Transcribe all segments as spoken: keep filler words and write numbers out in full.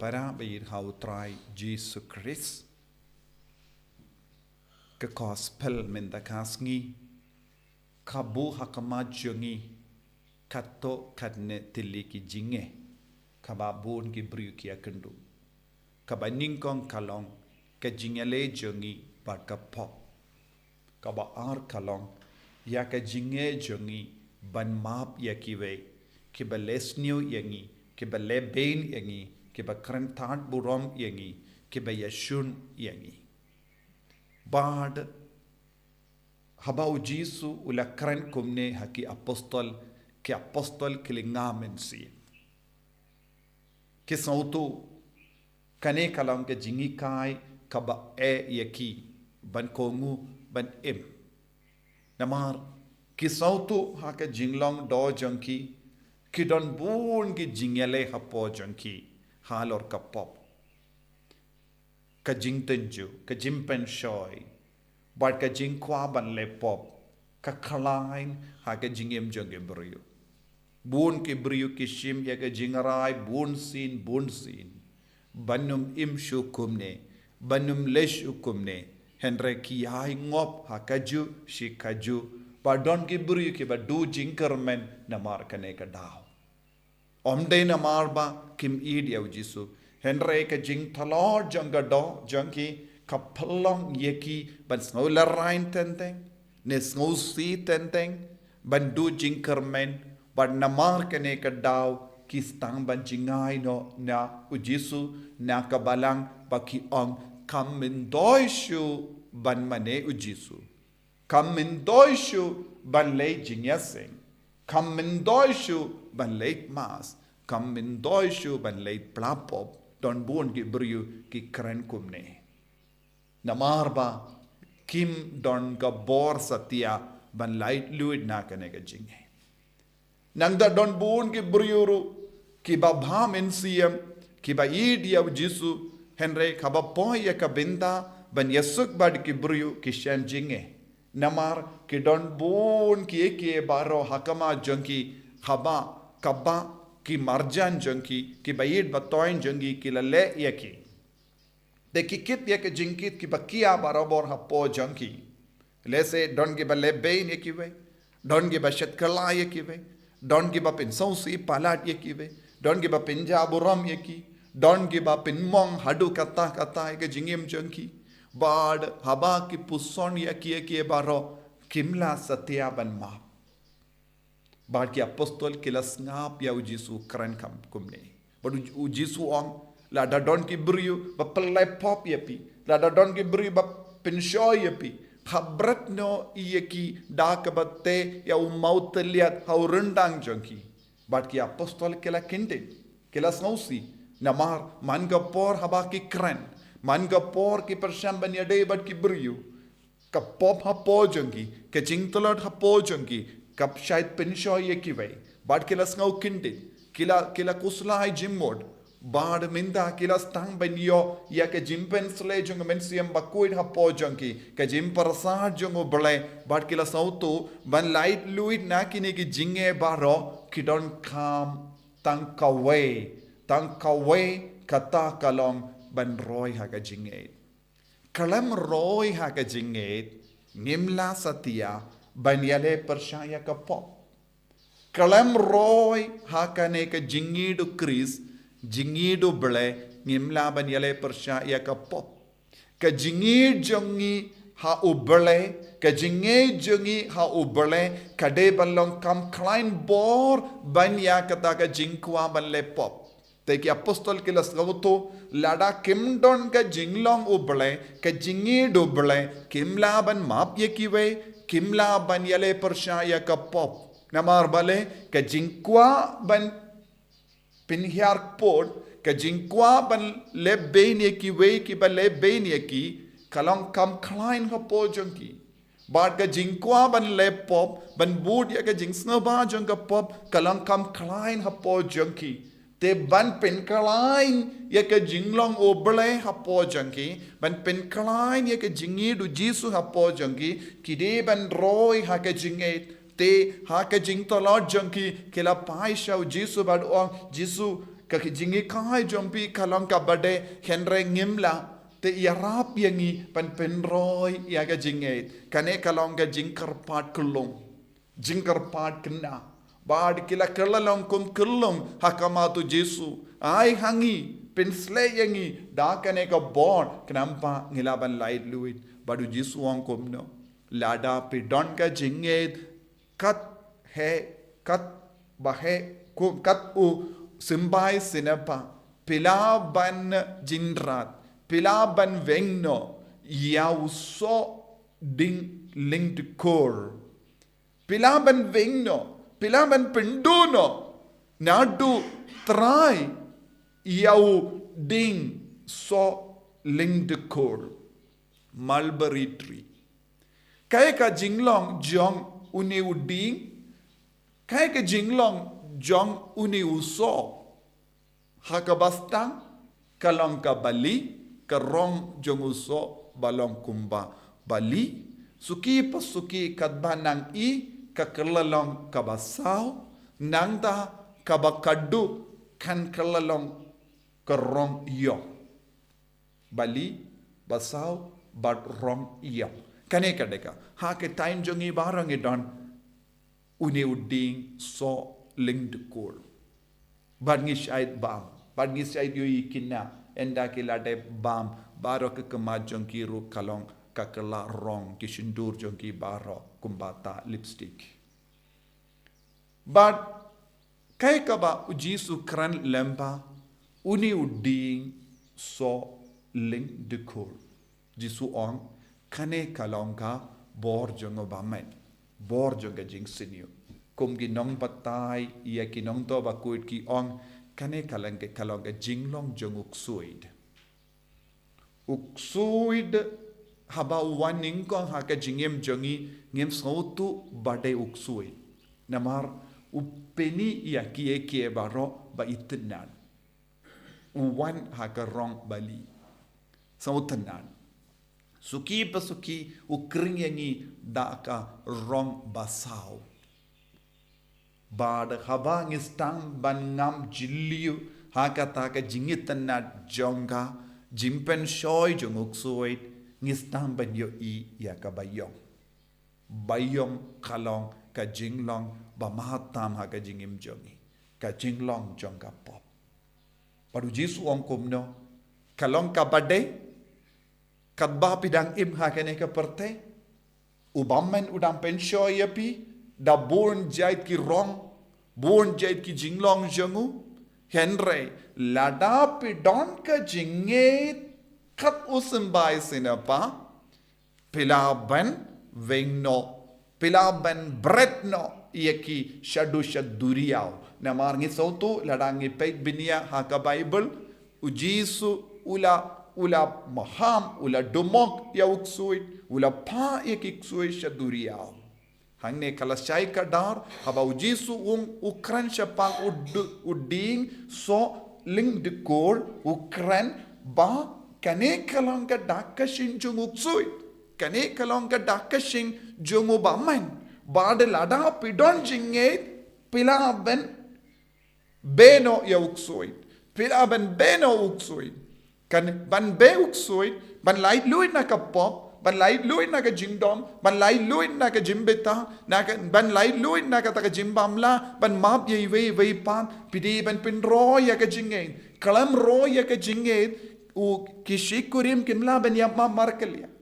Para baieit ha u Trai Jisu Khrist. Ka gospel mynta ka sngi ka buh ha khmat jong ngi katto katne tylli ki jingeh kaba bun ki briew ki ïakynduh. Kaba nyngkong ka long ka jingïaleh jong ngi bad ka pop. Kaba ar ka long ïa ka jingeh jong ngi ban map ïa kiwei kiba leh sniew ïa ngi, kiba leh beiñ ïa ngi, kiba kren tad burom ïa ngi, kiba ïashun ïa ngi. Bad haba u Jisu u la kren kumne ha ki apostol, ki apostol ki la ngam mynsiem. Ki sngewthuh kane ka long ka jinghikai kaba eh ïa ki ban kohnguh ban im. Namar ki sngewthuh ha ka jinglong doh jong ki ki don bun ki jingïaleh hapoh jong ki halor ka pop. Ka jingtynjuh, ka jingpynshoi bad ka jingkwah ban leh pop ka khlaiñ ha ka jingim jong ki briew. Bun ki briew ki shim ïa ka jingrai bunsien bunsien ban ym im shuh kumne, ban ym leh shuh kumne. Hynrei ki ïai ngop ha kajuh shi kajuh. Ba don ki briew kiba duh jingkyrmen namar kane ka daw. Ym dei namar ba kim ïeit ïa u Jisu, hynrei ka jingtlot jong ka doh jong ki ka pynlong ïa ki ban sngew lehrain teng teng, ne sngewsih teng teng, ban duh jingkyrmen. Bad namar kane ka daw ki sdang ban jngai noh na u Jisu, na ka balang, ba ki ong, kam myntoi shuh ban mane u Jisu. Kam myntoi shuh ban leh jingïaseng. Kam myntoi shuh ban leh mass. Kam myntoi shuh ban leh pla pop. Don bun ki briew ki kren kumne. Namar ba kim don ka bor satia ban laitluid na kane ka jingeh. Nangta don bun ki briew ruh kiba bha mynsiem, kiba ïeit ïa u Jisu, hynrei haba poi ïa ka bynta ban ïasuk bad ki briew ki shem jingeh. Namar ki don bun kiei kiei baroh ha khmat jong ki, haba kaba ki marjan jong ki, kiba ïeit ba thoiñ jong ki ki la leh ïa ki. Te ki kit ïa ka jingkit kiba khia barabor hapoh jong ki. Lehse don kiba leh beiñ ïa kiwei, don kiba shet kylla ïa kiwei, don kiba pynsngewsih palat ïa kiwei, don kiba pynjah burom ïa ki, don kiba pynmong haduh katta katta ïa ka jingim jong ki. Bad haba ki puson ïa kiei kiei baroh, kim lah satia ban map. Bad ki apostol ki la sngap ïa u Jisu kren kam kumne. Bad u, u Jisu ong, lada don ki briew ba pynleh pop ïa phi, lada don ki briew ba pynshoi ïa phi, hap bret noh ïa ki da kaba teh ïa u mawtylliat ha u ryndang jong ki. Bad ki apostol ki la kyndit, ki la sngewsih, namar man ka por haba ki kren, man ka por ki pyrshang ban ïadei bad ki briew, ka pop hapoh jong ki, ka jingtlot hapoh jong ki, ka shait pynshoi ïa kiwei. Bad ki la sngew kyndit, ki la, ki la khuslai jingmut. Bad mynta ki la sdang ban ïoh ïa ka jingpynshlei jong u Mynsiem Bakhuid hapoh jong ki, ka jingpyrsad jong U Blei. Bad ki la sngewthuh ban laitluid na kine ki jingeh baroh ki donkam tang kawei, tang kawei, kata ka long ban roi ha ka jingngeit. Khlem roi ha ka jingngeit, ngim lah satia ban ïaleh pyrshah ïa ka pop. Khlem roi ha kane ka jingïeit U Khrist, jingïeit U Blei, ngim lah ban ïaleh pyrshah ïa ka pop. Ka jingïeit jong ngi ha U Blei, ka jingïeit jong ngi ha U Blei ka dei ban long kam khlaiñ bor ban ïa kata ka jingkwah ban leh pop. Te ki apostol ki la sngewthuh, lada kim don ka jinglong U Blei, ka jingïeit U Blei, kim lah ban map ïa kiwei, kim lah ban ïaleh pyrshah ïa ka pop. Namar balei? Ka jingkwah ban pynhiar kput, ka jingkwah ban leh beiñ ïa kiwei kiba leh beiñ ïa ki, ka long kam khlaiñ hapoh jong ki. Bad ka jingkwah ban leh pop, ban bud ïa ka jingsngewbha jong ka pop, ka long kam khlaiñ hapoh jong ki. Te ban pynkhlaiñ ïa ka jinglong U Blei hapoh jong ki, ban pynkhlaiñ ïa ka jingïeit U Jisu hapoh jong ki, ki dei ban roi ha ka jingngeit. Te ha ka jingtlot jong ki, ki la phai sha U Jisu bad ong, Jisu, Ka ki jinghikai jong phi ka long kaba dei, hynrei ngim lah te ïarap ïa ngi ban pynroi ïa ka jingngeit. Kane ka long ka jingkyrpad kyllum. Jingkyrpad khynnah. Bad ki la kylla long kum kyllum ha khmat u Jisu. Ai ha ngi, pynshlei ïa ngi da kane ka bor, khnang ba ngi lah ban laitluid. Bad u Jisu u ong kumno? Lada phi don ka jingngeit kat heh, kat ba heh, kum kat u symbai sniper, phi lah ban jynrat, phi lah ban weng noh ïa u soh dieng lyngdkor. Phi lah ban weng noh, phi lah ban pynduh noh naduh trai ïa u dieng soh lyngdkor, mulberry tree. Kaei ka jinglong jong une u dieng? Kaei ka jinglong jong une u soh? Ha kaba sdang, ka long ka bali, ka rong jong u soh ba long kumba bali. Suki pa suki katba nang i, ka kylla long kaba saw, nangta kaba khatduh kan kylla long ka rong ïong. Bali, basaw, bad rong ïong. Kane ka dei ka. Ha ka time jong ngi baroh ngi don une u dieng soh lyngdkor. Bad ngi shait bam, bad ngi shait ïohi kine, ynda ki la dep bam, baroh ka khmat jong ki ruh ka long ka kylla rong, ki shyntur jong ki baroh kumba ta lipstick. Bad kaei kaba u Jisu kren lyngba une u dieng soh lyngdkor? Jisu ong, kane ka long ka bor jong u bymman, bor jong ka jingsniew. Kum ki nongbatai ïa ki nongthoh bakhuid ki ong, kane ka long ka, ka long ka jinglong jong u ksuid. U ksuid, haba u wan nyngkong ha ka jingim jong ngi, ngim sngewthuh ba dei u ksuid. Namar u pyni ïa kiei kiei baroh ba itynnad. U wan ha ka rong bali. Sngewtynnad. Suki pa suki u khring ïa ngi da ka rong basaw. Bad haba ngi sdang ban ngam jylliew ha kata ka jingitynnad jong ka, jingpynshoi jong u ksuid, ngi sdang ban ïohi ïa ka baïong. Baïong ka long ka jinglong ba mad tam ha ka jingim jong ngi, ka jinglong jong ka pop. Bad u Jisu u ong kumno? Ka long kaba dei katba phi dang im ha kane ka pyrthei. U bymman u dang pynshoi ïa phi da bun jait ki rong, bun jait ki jinglong jong u. Hynrei lada phi don ka jingngeit kat u symbai sniper, phi lah ban weng noh, phi lah ban bret noh ïa ki shaduh sha duriaw. Namar ngi sngewthuh lada ngi peit bniah ha ka Baibl, u Jisu u la, u la maham, u la dumok ïa u ksuid, u la phah ïa ki ksuid sha duriaw. Hangne ka lashai kdar, haba u Jisu u ong, u kren shaphang u d-, u dieng soh lyngdkor, u kren ba kane ka long ka dak ka shyieng jong u ksuid. Kane ka long ka dak ka shyieng jong u bymman. Bad lada phi don jingngeit, phi lah ban beh noh ïa u ksuid. Phi lah ban beh noh u ksuid. Kan ban beh u ksuid, ban laitluid na ka pop, ban laitluid na ka jingdom, ban laitluid na ka jingbthah, na ka, ban laitluid na kata ka jingbam lah, ban map ïa iwei ïa iwei pat, phi dei ban pynroi ïa ka jingngeit. Khlem roi ïa ka jingngeit, u ki shikurim kim lah ban ïa map markylliang.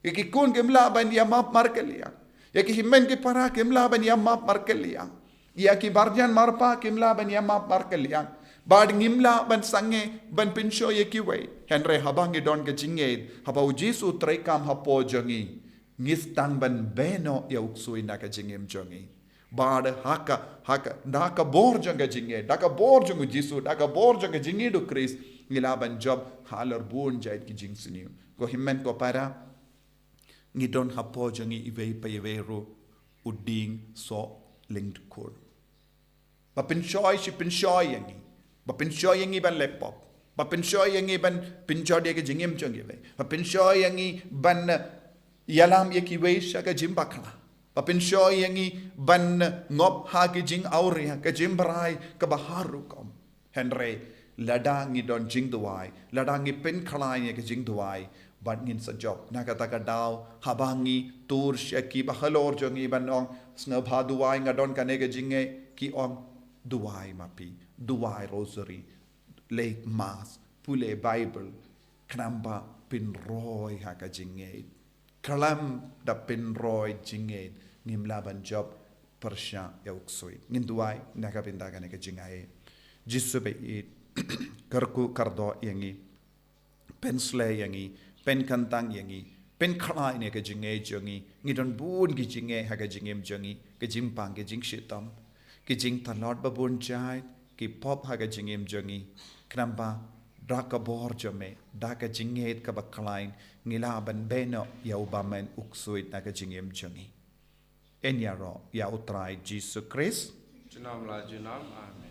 Ïa ki khun kim lah ban ïa map markylliang. Ïa ki hynmen ki para kim lah ban ïa map markylliang. Ïa ki marjan marpa kim lah ban ïa map markylliang. Bad ngim lah ban sangeh ban pynshoi ïa kiwei. Hynrei haba ngi don ka jingngeit, haba u Jisu u trei kam hapoh jong ngi, ngi sdang ban beh noh ïa u ksuid na ka jingim jong ngi. Bad ha ka, ha ka, da ka bor jong ka jingngeit, da ka bor jong u Jisu, da ka bor jong ka jingngeit u Khrist, ngi lah ban jop halor bun jait ki jingsniew. Ko hynmen ko para, ngi don hapoh jong ngi iwei pa iwei ruh u dieng soh lyngdkor. Ba pynshoi shi pynshoi ïa ngi. Ba pynshoi ïa ngi ban leh pop. Ba pynshoi ïa ngi ban pynjot ïa ka jingim jong kiwei. Ba pynshoi ïa ngi ban, eh, ïalam ïa kiwei sha ka jingbakla. Ba pynshoi ïa ngi ban, eh, ngop ha ka jingawria, ka jingbrai kaba har rukom. Hynrei Lada ngi don jingduwai, lada ngi pynkhlaiñ ïa ka jingduwai, bad ngin sa jop. Na kata ka daw, haba ngi tur sha ki bahalor jong ngi ban ong, sngewbha duwai, nga don kane ka jingngeit, ki ong, duwai ma phi, duwai rosary, leh mass, pule Bible, khnang ba pynroi ha ka jingngeit. Khlem da pynroi jingngeit, ngim lah ban jop pyrshah ïa u ksuid. Ngin duwai na ka bynta kane ka jingngeit. Jisu ba ïeit, kyrkhu kyrdoh ïa ngi, pynsleh ïa ngi, pynkyntang ïa ngi, pynkhlaiñ ïa ka jingngeit jong ngi. Ngi don bun ki jingngeit ha ka jingim jong ngi, ka jingpang, ka jingshitom, ki jingtlot ba bun jait, ki pop ha ka jingim jong ngi. Khnang ba da ka bor jong me, da ka jingngeit kaba khlaiñ, ngi lah ban beh noh ïa u bymman u ksuid na ka jingim jong ngi. Yn ïaroh ïa u Trai Jisu Khrist. Junom la junom. Amen.